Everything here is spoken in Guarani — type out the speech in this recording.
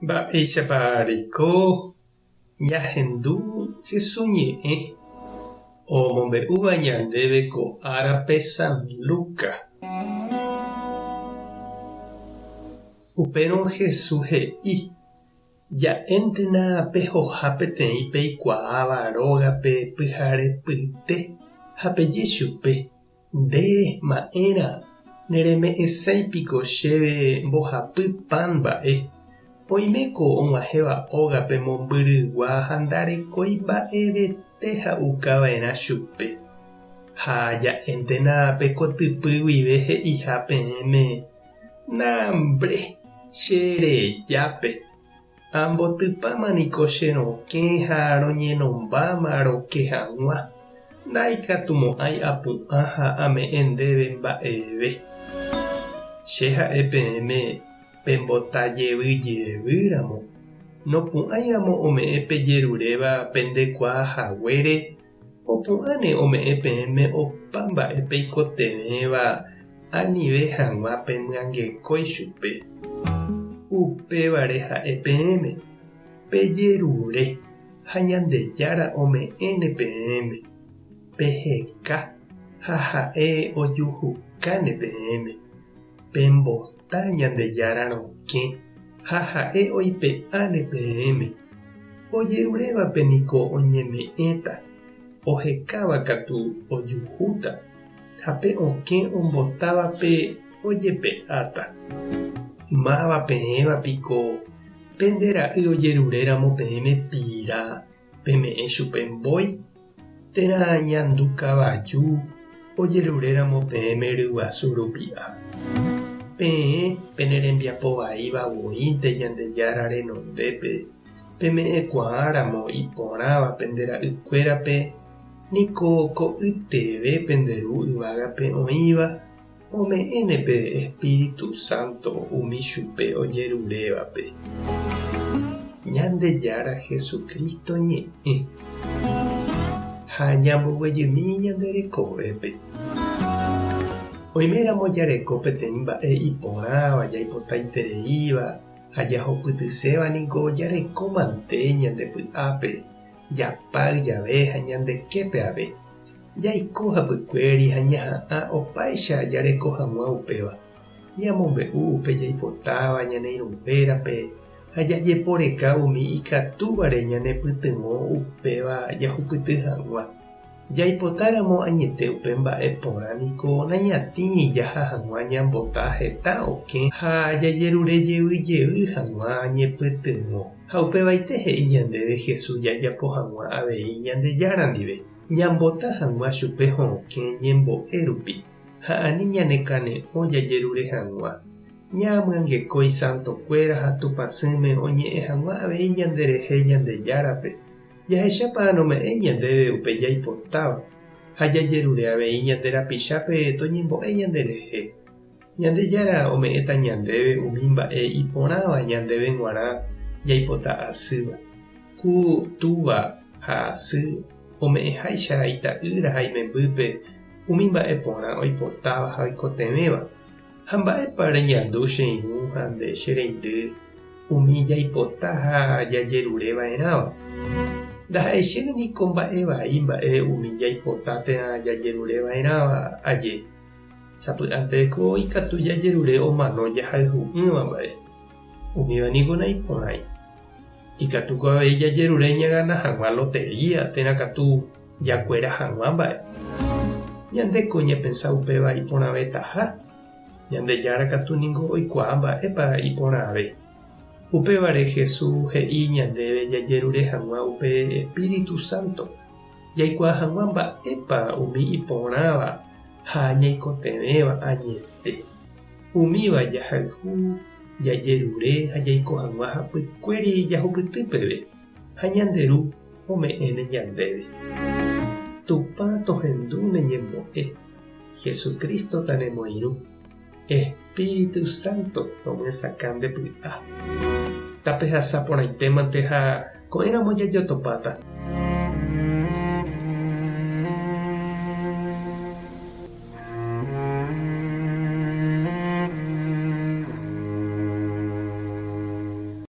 Mba'éichapa reiko ñahendu Jesús ñe'ẽ omombe'úva ñandéve ko árape San Lucas? Upérõ Jesús he'i, Ja'éntena pehoha peteĩ peikuaáva rógape pyharepyte ha peje chupe, Nde, ma'érã, nereme'ẽsái piko chéve mbohapy pan mba'e? Oiméko og̃uahẽva ógape mombyrygua ha ndarekói mba'evete ha'uka va'erã chupe. Ha ja'éntena pe kotypy guive he'iha peẽme, Nambre, che rejápe. Ambotypáma niko che rokẽ ha roñenombáma roke hag̃ua, ndaikatumo'ãi apu'ã ha ame'ẽ ndéve mba'eve. Che ha'e peẽme pembota jevy jevy ramo, nopu'ãi ramo ome'ẽ pejeruréva pendekuaa haguére, opu'ãne ome'ẽ peẽme opa mba'e peikotevẽva anive hag̃ua pemyangekói chupe. Upévare ha'e peẽme, Pejerure, ha Ñandejára ome'ẽne peẽme, peheka, ha ha'e ojuhukáne peẽme, pembota Ñandejára rokẽ, ha ha'e oipe'áne peẽme. Ojerurévape niko oñeme'ẽta, ohekáva katu ojuhúta, ha pe okẽ ombotávape ojepe'áta. Máva peẽva piko pende ra'y ojeruréramo peẽme pira peme'ẽ chupe mbói, térã ñandu kavaju ojeruréramo peẽme ryguasu rupi'a? Peẽ pene rembiapo vaíva voínte Ñandejára renondépe peme'ẽkuaáramo iporãva pende ra'ykuérape, niko ko'yteve pende Ru yvágape oĩva ome'ẽne pe Espíritu Santo umi chupe ojerurévape. Ñandejára Jesucristo ñe'ẽ. Ha ñamboguejymi ñande rekovépe. Oiméramo jareko peteĩ mba'e iporãva jaipotaitereíva ha jahupytyséva niko jareko mante ñande py'ápe, japáy jave ha ñande képe ave. Jaiko hapykuéri ha ñaha'ã opáicha jareko hag̃ua upéva. Ñamombe'u upe jaipotáva ñane irũnguérape ha jajeporeka umi ikatúvare ñanepytyvõ upéva jahupyty hag̃ua. Jaipotáramo añete upe mba'e porã niko nañatĩri jaha hag̃ua ñambota heta okẽ ha jajerure jey jey hag̃ua ñepytyvõ. Ha upevaite he'i ñandéve Jesús jajapo hag̃ua avei Ñandejára ndive, ñambota hag̃ua chupe hokẽ ñembo'e rupi ha ani ñanekane'õ jajerure hag̃ua. Ñamyangekói santokuéra ha Tupãsýme oñe'ẽ hag̃ua avei ñanderehe Ñandejárape. Jahechápa nome'ẽi ñandéve upe jaipotáva ha jajerure avei ñande rapichápe toñembo'e ñanderehe. Ñandejára ome'ẽta ñandéve umi mba'e iporãva ñandéve g̃uarã jaipota asýva. Ku túva ha sy ome'ẽháicha ita'ýra ha imembýpe umi mba'e porã oipotáva ha oikotevẽva. Ha mba'épa reñandu che irũ ha nde che reindy umi jaipota ha jajerure va'erãva? Ndaha'eichéne niko mba'e vai mba'e umi jaipota térã jajerure va'erãva aje. Sapy'ánte ko ikatu jajerure omano jahayhu'ỹva mba'e. Umíva niko naiporãi. Ikatúko avei jajerure ñagana hag̃ua lotería térã katu jakuera hag̃ua mba'e. Ñandéko ñapensa upéva iporãvetaha, Ñandejára katu ningo oikuaa mba'épa iporãve. Upévare Jesús he'i ñandéve jajerure hag̃ua upe espíritu sánto, jaikuaa hag̃ua mba'épa umi iporãva ha ñaikotevẽva añete. Umíva jahayhu, jajerure ha jaiko hag̃ua hapykuéri jahupyty peve, ha ñande Ru ome'ẽne ñandéve. Tupã tohendu ne ñembo'e, Jesucristo tanemoirũ, Espíritu Santo tomyesakã nde py'a. Tapehasa porãitémante ha ko'ẽramo jajotopáta.